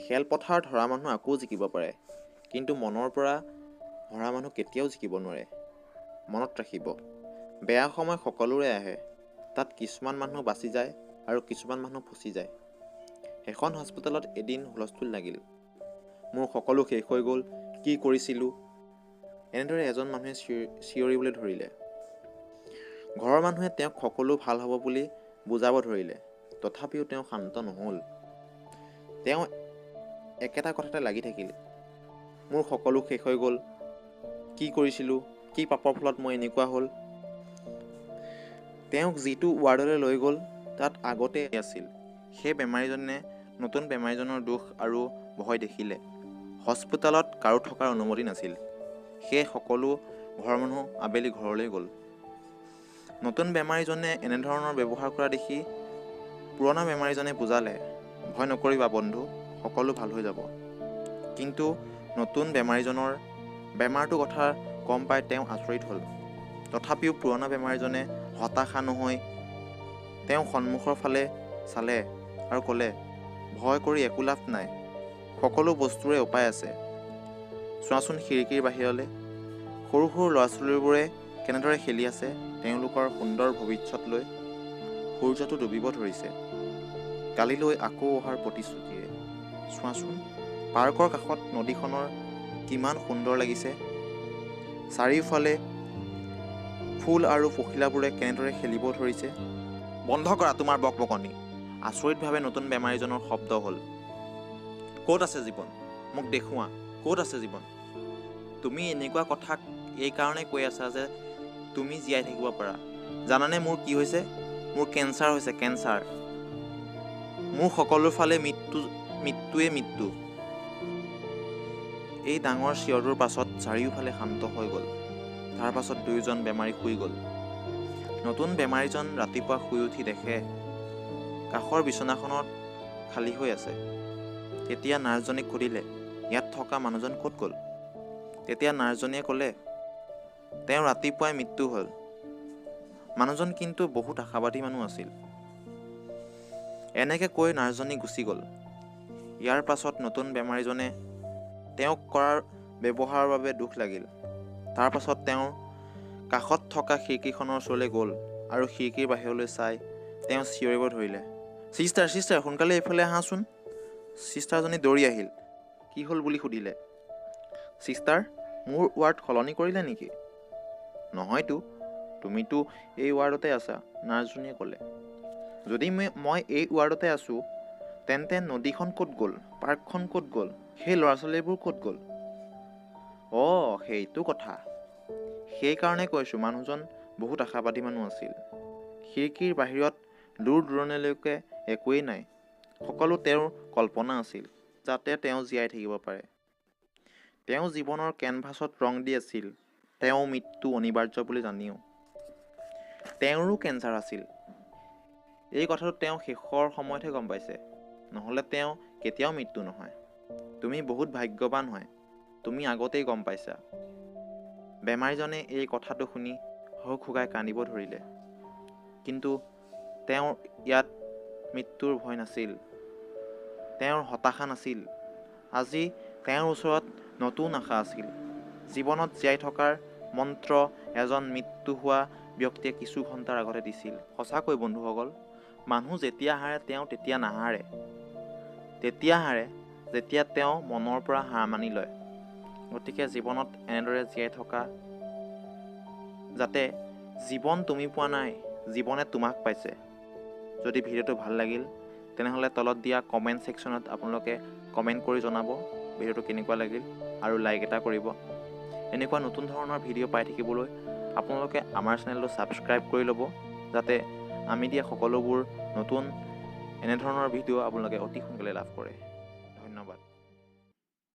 খেলপথাৰত হৰা মানুহ আকৌ জিকিব পাৰে, কিন্তু মনৰ পৰা হৰা মানুহ কেতিয়াও জিকিব নোৱাৰে। মনত ৰাখিব, বেয়া সময় সকলোৰে আহে। তাত কিছুমান মানুহ বাচি যায় আৰু কিছুমান মানুহ ফচি যায়। এখন হস্পিটেলত এদিন হুলস্থুল লাগিল। মোৰ সকলো শেষ হৈ গ'ল, কি কৰিছিলোঁ, এনেদৰে এজন মানুহে চিঞৰিবলৈ ধৰিলে। ঘৰৰ মানুহে তেওঁক সকলো ভাল হ'ব বুলি বুজাব ধৰিলে, তথাপিও তেওঁ শান্ত নহ'ল। তেওঁ একেটা কথাতে লাগি থাকিল, মোৰ সকলো শেষ হৈ গ'ল, কি কৰিছিলোঁ, কি পাপৰ ফলত মই এনেকুৱা হ'ল। তেওঁক যিটো ৱাৰ্ডলৈ লৈ গ'ল তাত আগতে আছিল। সেই বেমাৰীজনে নতুন বেমাৰীজনৰ দুখ আৰু ভয় দেখিলে। হস্পিটেলত কাৰো থকাৰ অনুমতি নাছিল। সেই সকলো ঘৰৰ মানুহ আবেলি ঘৰলৈ গ'ল। নতুন বেমাৰীজনে এনেধৰণৰ ব্যৱহাৰ কৰা দেখি পুৰণা বেমাৰীজনে বুজালে, ভয় নকৰিবা বন্ধু, সকলো ভাল হৈ যাব। কিন্তু নতুন বেমাৰীজনৰ বেমাৰটোৰ কথা গম পাই তেওঁ আচৰিত হ'ল। তথাপিও পুৰণা বেমাৰীজনে হতাশা নহৈ তেওঁ সন্মুখৰ ফালে চালে আৰু ক'লে, ভয় কৰি একো লাভ নাই, সকলো বস্তুৰে উপায় আছে। চোৱাচোন খিৰিকীৰ বাহিৰলৈ সৰু সৰু ল'ৰা ছোৱালীবোৰে কেনেদৰে খেলি আছে তেওঁলোকৰ সুন্দৰ ভৱিষ্যত লৈ। সূৰ্যটো ডুবিব ধৰিছে, কালিলৈ আকৌ অহাৰ প্ৰতিশ্ৰুতিৰে। চোৱাচোন পাৰ্কৰ কাষত নদীখনৰ কিমান সুন্দৰ লাগিছে। চাৰিওফালে ফুল আৰু পখিলাবোৰে কেনেদৰে খেলিব ধৰিছে। বন্ধ কৰা তোমাৰ বকবকনি, আচৰিতভাৱে নতুন বেমাৰীজনৰ শব্দ হ'ল। ক'ত আছে জীৱন, মোক দেখুওৱা, ক'ত আছে জীৱন? তুমি এনেকুৱা কথা এইকাৰণে কৈ আছা যে তুমি জীয়াই থাকিব পাৰা। জানানে মোৰ কি হৈছে? মোৰ কেঞ্চাৰ হৈছে, কেঞ্চাৰ। মোৰ সকলো ফালে মৃত্যু, মৃত্যুৱে মৃত্যু। এই ডাঙৰ চিঞৰটোৰ পাছত চাৰিওফালে শান্ত হৈ গ'ল। তাৰ পাছত দুয়োজন বেমাৰী শুই গ'ল। নতুন বেমাৰীজন ৰাতিপুৱা শুই উঠি দেখে কাষৰ বিচনাখনত খালী হৈ আছে। তেতিয়া নাৰ্ছজনীক সুধিলে, ইয়াত থকা মানুহজন ক'ত গ'ল? তেতিয়া নাৰ্ছজনীয়ে ক'লে, তেওঁ ৰাতিপুৱাই মৃত্যু হ'ল। মানুহজন কিন্তু বহুত আশাবাদী মানুহ আছিল। এনেকৈ কৈ নাৰ্ছজনী গুচি গ'ল। ইয়াৰ পাছত নতুন বেমাৰীজনে তেওঁক কৰাৰ ব্যৱহাৰৰ বাবে দুখ লাগিল। তাৰ পাছত তেওঁ কাষত থকা খিৰিকীখনৰ ওচৰলৈ গ'ল আৰু খিৰিকীৰ বাহিৰলৈ চাই তেওঁ চিঞৰিব ধৰিলে, ছিষ্টাৰ, ছিষ্টাৰ, সোনকালে এইফালে আহাচোন। ছিষ্টাৰজনী দৌৰি আহিল। কি হ'ল বুলি সুধিলে। ছিষ্টাৰ, মোৰ ৱাৰ্ড সলনি কৰিলে নেকি? নহয়তো, তুমিতো এই ৱাৰ্ডতে আছা, নাৰ্ছজনীয়ে ক'লে। যদি মই এই ৱাৰ্ডতে আছোঁ, তেন্তে নদীখন ক'ত গ'ল, পাৰ্কখন ক'ত গ'ল, সেই ল'ৰা ছোৱালীবোৰ ক'ত গ'ল? অঁ, সেইটো কথা। সেইকাৰণে কৈছোঁ মানুহজন বহুত আশাবাদী মানুহ আছিল। খিৰিকীৰ বাহিৰত দূৰ দূৰণিলৈকে একোৱেই নাই, সকলো তেওঁৰ কল্পনা আছিল, যাতে তেওঁ জীয়াই থাকিব পাৰে। তেওঁ জীৱনৰ কেনভাছত ৰং দি আছিল, তেওঁ মৃত্যু অনিবাৰ্য বুলি জানিও। তেওঁৰো কেঞ্চাৰ আছিল। এই কথাটো তেওঁ শেষৰ সময়তহে গম পাইছে, নহ'লে তেওঁ কেতিয়াও মৃত্যু নহয়। তুমি বহুত ভাগ্যৱান হয়, তুমি আগতেই গম পাইছা। বেমাৰীজনে এই কথাটো শুনি হুকহুকাই কান্দিব ধৰিলে। কিন্তু তেওঁৰ ইয়াত মৃত্যুৰ ভয় নাছিল, তেওঁৰ হতাশা নাছিল। আজি তেওঁৰ ওচৰত নতুন আশা আছিল। জীৱনত জীয়াই থকাৰ মন্ত্ৰ এজন মৃত্যু হোৱা ব্যক্তিয়ে কিছু ঘণ্টাৰ আগতে দিছিল। সঁচাকৈ বন্ধুসকল, মানুহ যেতিয়া হাৰে তেওঁ তেতিয়া নাহাৰে, তেতিয়া হাৰে যেতিয়া তেওঁ মনৰ পৰা হাৰ মানি লয়। গতিকে জীৱনত এনেদৰে জীয়াই থকা, যাতে জীৱন তুমি পোৱা নাই, জীৱনে তোমাক পাইছে। যদি ভিডিঅ'টো ভাল লাগিল তেনেহ'লে তলত দিয়া কমেণ্ট ছেকশ্যনত আপোনালোকে কমেণ্ট কৰি জনাব ভিডিঅ'টো কেনেকুৱা লাগিল আৰু লাইক এটা কৰিব। এনেকুৱা নতুন ধৰণৰ ভিডিঅ' পাই থাকিবলৈ আপোনালোকে আমাৰ চেনেলটো ছাবস্ক্ৰাইব কৰি ল'ব, যাতে আমি দিয়া সকলোবোৰ নতুন এনেধৰণৰ ভিডিঅ' আপোনালোকে অতি সোনকালে লাভ কৰে। ধন্যবাদ।